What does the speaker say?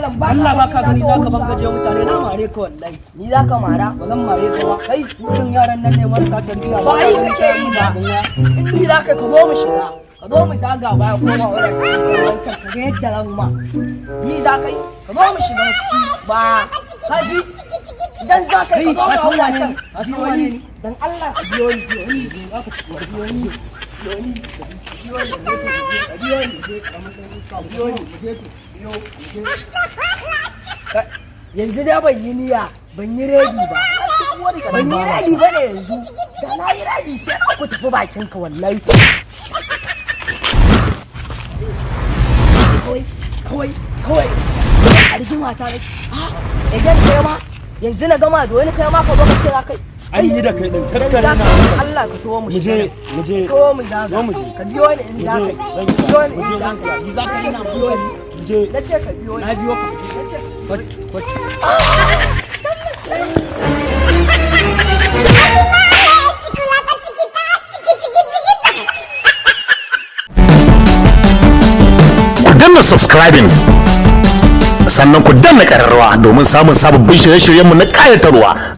Malam, ba Allah, ba ka gani za zaka bangaje mutane, na mare ka wallahi. Ni za ka mara? Ba zan mare ka ba. Kai. Irin yaran nan ne marasa tarbiyya. Ba ai kake yi ba. In ni za ka zo mu shiga. Ka zo mu zaga baya, koma wurin wancan, ka ga yadda zan ma. Ni za ka yi? Ka zo mu shiga ciki ba. Ka ji? Idan za ka yi, ka zo mu Kai, ka san hau wane can. ne? Ka san Biyo wane ni. ne? Dan Allah ka biyo ni, biyo ni. Biyo ni. Biyo ni. Biyo ni. Biyo ni. Biyo ni. Biyo. Yanzu dai ban yi niyya, ban yi ready ba. Ban yi ready ba ne yanzu. Da na yi ready sai na ku tafi bakin ka wallahi. Kawai, kawai, kawai. A rigima ta nake. Ah, idan kai ma yanzu na gama da wani, kai ma ka zo ka ce za kai. An yi da kai din, kakkare Idan na. za ka, Allah ka taho mu Mu je, shiga. mu je. Taho mu zaga. Zo mu je. Ka biyo ni in Mu za je. ka. Zan yi. Biyo ni Mu je, in za zan ka. yi. Za ka rena Biyo ni. Mu je. Na ce ka biyo ni. Na biyo ka. Na ce. Kwat, kwat. Ku danna subscribing, sannan ku danna ƙararrawa domin samun sababbin shirye-shiryenmu na ƙayatarwa.